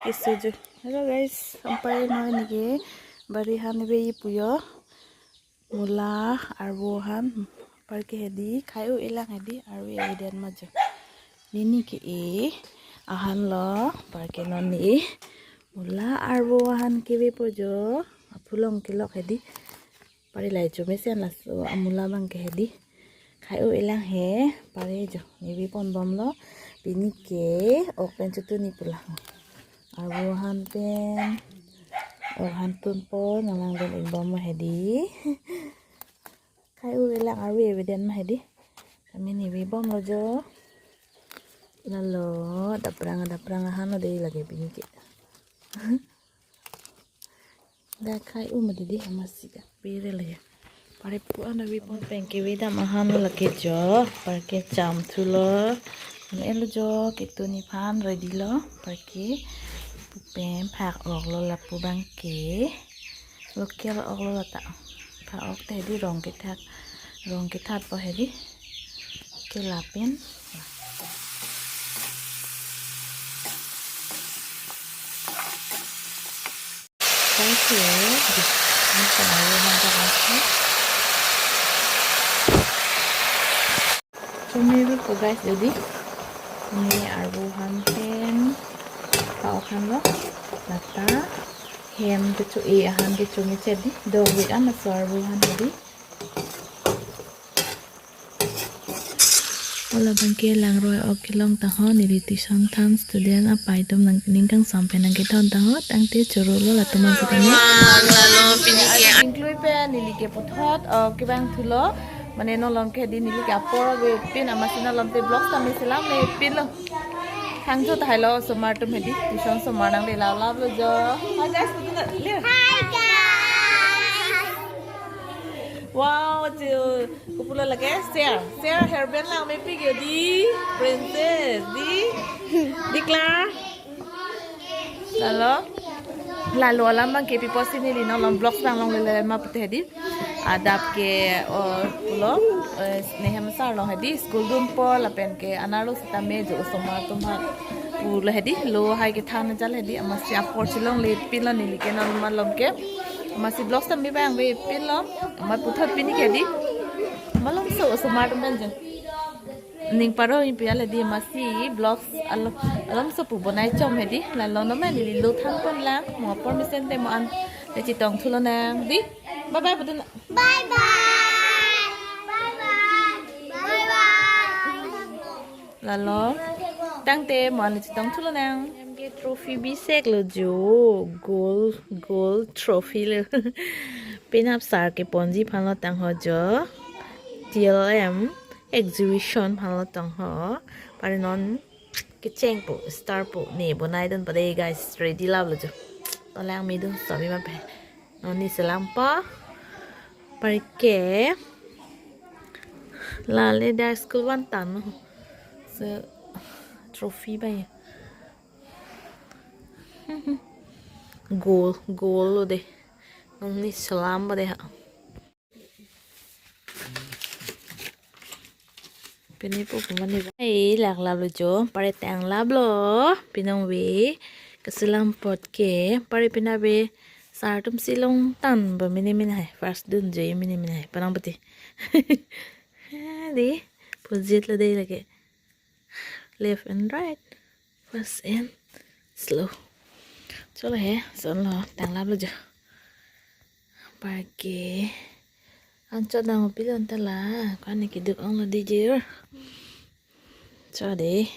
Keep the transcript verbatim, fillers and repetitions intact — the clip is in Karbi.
Keso jo. Hello guys, ampai noi neke bari han ave-i pu jo. Mula, arvo han, parke hedi, khai-o-elang hedi, arve avedet ma jo. Nini ke-e ahan lo, parke non ne mula arvo ahan kevepo jo. Aphu along kelok hedi. Pari lai chomesen laso amula abang ke hedi. Khai-o-elang he, pari jo. Ne vepon bomlo. Pini ke ok pen chotuni pu lang. Arvo ahan pen ok ahan tunpo, nang langdun-ik bom ma hedi. Khai-o-elang arve avedet ma hedi. Kami ne vebomlo jo. Lalo, daprang daprang ahan lo dei lake pini ke. Dak khai-o ma dei, amatsi kapere lake. Pari pu an avepon, pen kevedam ahan lo lake jo. Parke cham thulo. An-e lo jo, ketuni aphan ready lo. Parke pu pen phak-ok lo lapu abang ke. Local ok lo lata. Phak-ok te hedi, rong kethat. Rong kethatpo hedi. Ke lapen. Thank you. Ini kan arvo han ta langsung. Chomevepo guys, jadi. Ini arvo han pen phak-ok han lo. Lata hem kecho-e ahan kechome chedi. Dovik an laso arvo han hedi. Hala abang ke langroi ok kelong ta ho, neli tuition than student apai atum nangning kangsam pen nangkethon ta ho, tangte choro lo latum an setame. Lalo pini ke inklui pen neli ke puthot, uh, kevang thulo, mane non along ke hedi neli ke apor avepin, amatsi non along te vlogs tame selamlepinlo. Thangjo tahai lo osomar atum hedi, tuition osomar nanglelang laplo jo. Hi guys, betul tak? Lihat. Hi guys. Wow, jo. Kopulo lake, share, share, hairband lang mepik yo di, princess, di, di Clara. Lalo, lalo alam abang ke pi pusi neli non along vlogs abang longle ma pute hedi. Adap ke, o, pulo, eh, Nehem sar along hedi, school dunpo lapen ke anerlo setame jo osomar atum ha. Pulo hedi, lo hai kethan ajal hedi, amatsi apor chelonglepinlo neli ke non along ke. Amatsi vlogs tame vangvepinlo. Amat puthot pini ke hedi. Malomso osomar atum pen jo. Ning paro ipi ale di, amatsi vlogs alo, alomso pu bonai chom hedi. Lalo non ma neli lo thanpon lang. Mo apor mesen te mo an le chetong thulonang di. Bye bye putun. Bye bye. Bye bye. Bye bye. Lalo. Tangte mo an le chetong thulonang. Em ke trophy bisek lo jo. Gold, gold trophy lo. Penap sar keponji aphan lo tang ho jo. T L M exhibition aphan lo tang ho. Pari non kechengpo, star po, ne bonaidun pade guys, ready laplo jo. To langmedun sobi ma pen. Non ne selampo. Parke. Lale dak school van tan no. So, trophy bai. Gold, gold lo de. Non ne selampo de ha. Pini pu pemani ba. Hai, lak laplo jo, pari tang laplo, pinong ave, keselam apot ke, pari pina ave, sar atum si longtan ba mini mini hai, first dun jo mini mini hai, panang pati. Di, pujit lo de lake. Left and right. Fast and slow. Cholo he, son lo, tang laplo jo. Parke. Anchot nang pilon ta la, kani keduk ong lo di jir. Cho de.